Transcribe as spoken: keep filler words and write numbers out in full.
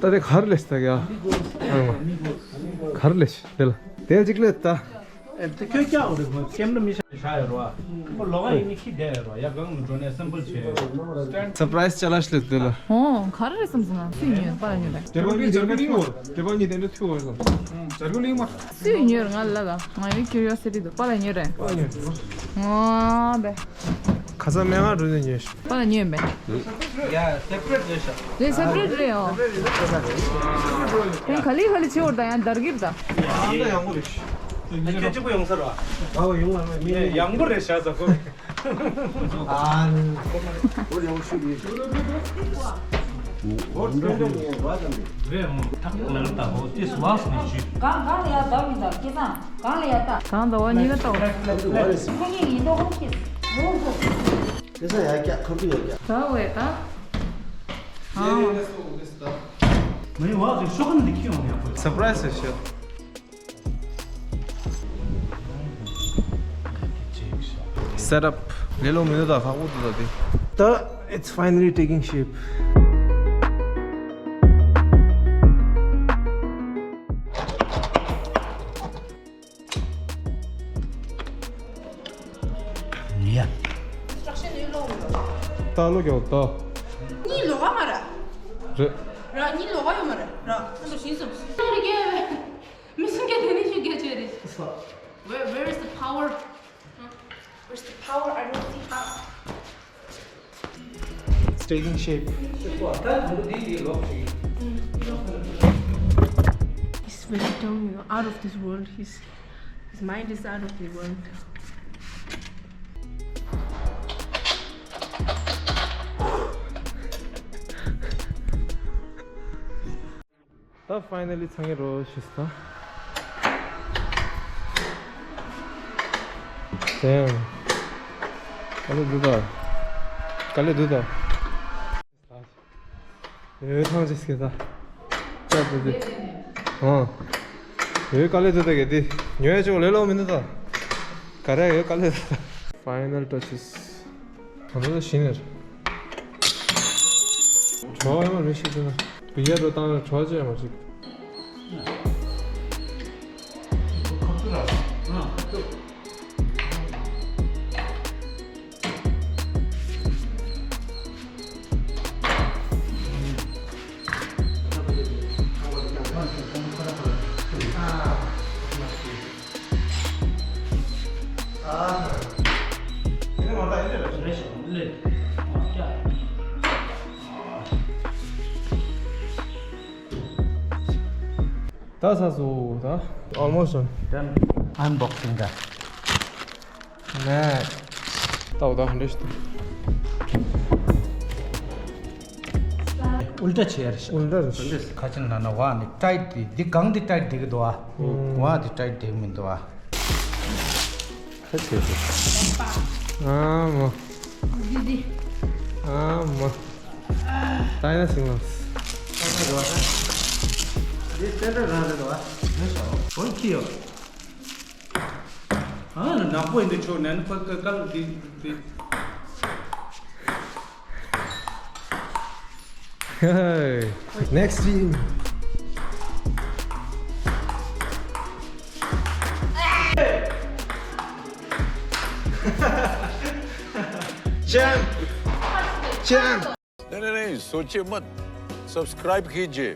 ད་དེ་གར་ལས་ད་ག་གར་ལས་དེ་ལ་དེ་ཅིག་ལས་ད། ཨེ་དེ་ཁྱོད་སྐྱག་རེད་མ་ཀེམ་ར་མི་ཤ་ཤ་ཡོད་རོ། ཁོ་ལོག་ཡིན་ནི་ཁྱི་བསྡད་ཡོད་རོ། ཡ་གང་མི་འགྲོ་ནས་སེམ་པལ་བྱས། སར་པ་རའི་སི་ཅ་ལག་ཞིག་ལས་དེ་ལ། ཨོ་གར་རེད་བསམ་སོང་ན་སུས་ཉོས་པ་ལ་ཉོས་རེད། དེ་རང་གི་འཇར་གི་ལིང་མོ་དེ་པ་ཉི་དེ་འདྲ་ཐུ་བ་སོང་འཇར་གི་ལིང་མ། སུས་ཉོས་རེད་ང་ལ་ལ་ང་ཡི་ཁྱུ་རི་ཡོ་སི་ཊི་འདུག་པ་ལ་ཉོས་རེད། པ་ཉོས་རེད། ཨོ་བེ། ཁ་སང་སྨན་ཁང་འགྲོ་ནས་ཉོས་ཤག་པ་ལ་ཉོས་མེད། ཡ་སེ་པ་རེ་ཊི་རེད་ཤག་རེད་སེ་པ་རེ་ཊི་རེད་ཨོ། ཡང་ག་ལི་ག་ལི་བྱེད་འོར་ད་ཡང་དར་གིར་ད། ཡང་ད་ཡང་པོ་རེད་ཤག་ཁྱོད་གཅིག་པོ་ཡོང་ས་ར། ཨ་ཡོང་ལ་མི་ཡང་པོ་རེད་ཤག་ཟ་ཁོ། ཨ་ནི། འོ་ཡང་ཤུ་ཡོད། འོ་ཏྲེ་ཏྲེ་ཡོད་ར་དམ་རེད། རེད་འོ་ཐག་ལ་ལ་ད་འོ་ཏིས་ཝག་སི་ནས་ཞུས། གང་གང་ལ་ཡ་བབ་མི་འདུག་སྐལ་བཟང་གང་ལ་ཡ་ལྟ། གང་ལྟ་བ་གཉིས་ཀ་ལྟ་བ། ཁོ་གཉིས་ཡིན་མདོག་ཁོ་གིས་འོ་ཧོ། སྐལ་བཟང་ཡ་ཀྱག་ཁོར་གི་ཡོད་ཀྱག་ད་འོ་ཡ་ད། ཨ་འོ། མི་ཝག་གི་ཤོག་ཁང་འདི་ཁྱི་ཡོང་ཡག་པོ། སར་པ་རའི་སི་ཞུ། སེ་ཊབ་ལེ་ལོ་མི་འདུག་ད་ཁག་པོ་འདུག་ད་དེ། ད་it's finally taking shape. ཡ། ད་ལོ་ཀྱང་ད། གཉིས་ལོག་ག་མ་ར། རེད། ར་གཉིས་ལོག་ག་ཡོད་མ་ར། ར་ཨ་ལོ་ཞིང་སོང་། ད་རེ་གེ་མི་སུན་གེ་དེ་ནི་ཤུ་གེ་ཆེ་རེད། Where, where is the power? Huh? Where's the power? I don't see how. It's taking shape. He's very dumb, you know, out of this world. He's, his mind is out of the world. ད་ཕའི་ནལ་ལི་ཚང་གི་རོ་ཤིས་ད། དེང་། ག་ལེ་འདུག་ད། ག་ལེ་འདུག་ད། ཡོད་ཐང་ཅིག་སྐད་ད། ཅག་པོ་དེ། ཨང་། ཡོད་ག་ལེ་འདུག་ད་གེ་དེ། ཉོ་ཡ་ཅོག་ལེ་ལོ་མི་འདུག་ད། ག་རེ་ཡོད་ག་ལེ་འདུག་ད། ཕའི་ནལ་ཊ་ཆིས། ད་ལྟ་ཤི་ནས། གྲོགས་ཡོད་མ་རེད་ཤི་ཟེར་ན། བི་ཡ་རུ་བཏང་ན་གྲོགས་ཅི་ཡང་མ་ཞིག་ད་ས་སོ་ད། Almost done. Done. Unboxing ད། ནས། ད་འོ་ད་ཧན་ཌེ་ཤི་ད། ཨུལ་ཊ་ཆེ་ཡར་ཤི། ཨུལ་ཊ་རེད། ཁ་ཆེན་ན་ན་ཝ་ནི་ཊའིཊ་དེ་འདི་གང་འདི་ཊའིཊ་དེ་གི་འདུག་ཨ། ཝ་འདི་ཊའིཊ་དེ་གི་མི་འདུག་ཨ། ཁ་ཆེ་ཆེ། ཨ་མ། འདི་འདི། ཨ་མ། ད་ཡིན་ན་སིང་ལོ། འདི་སེན་ཊར་རང་རེད་འདུག་ཨ། འོན་ཁྱི་ཡོད། ཨ་ནག་པོ་ཡིན་དུ་ཆོག་ནས་ནི་ཕ་ཀ་ཀ་ལ་འདི་འདི། Hey, next team. Champ! Champ! नहीं नहीं नहीं, सोचिए मत। सब्सक्राइब कीजिए।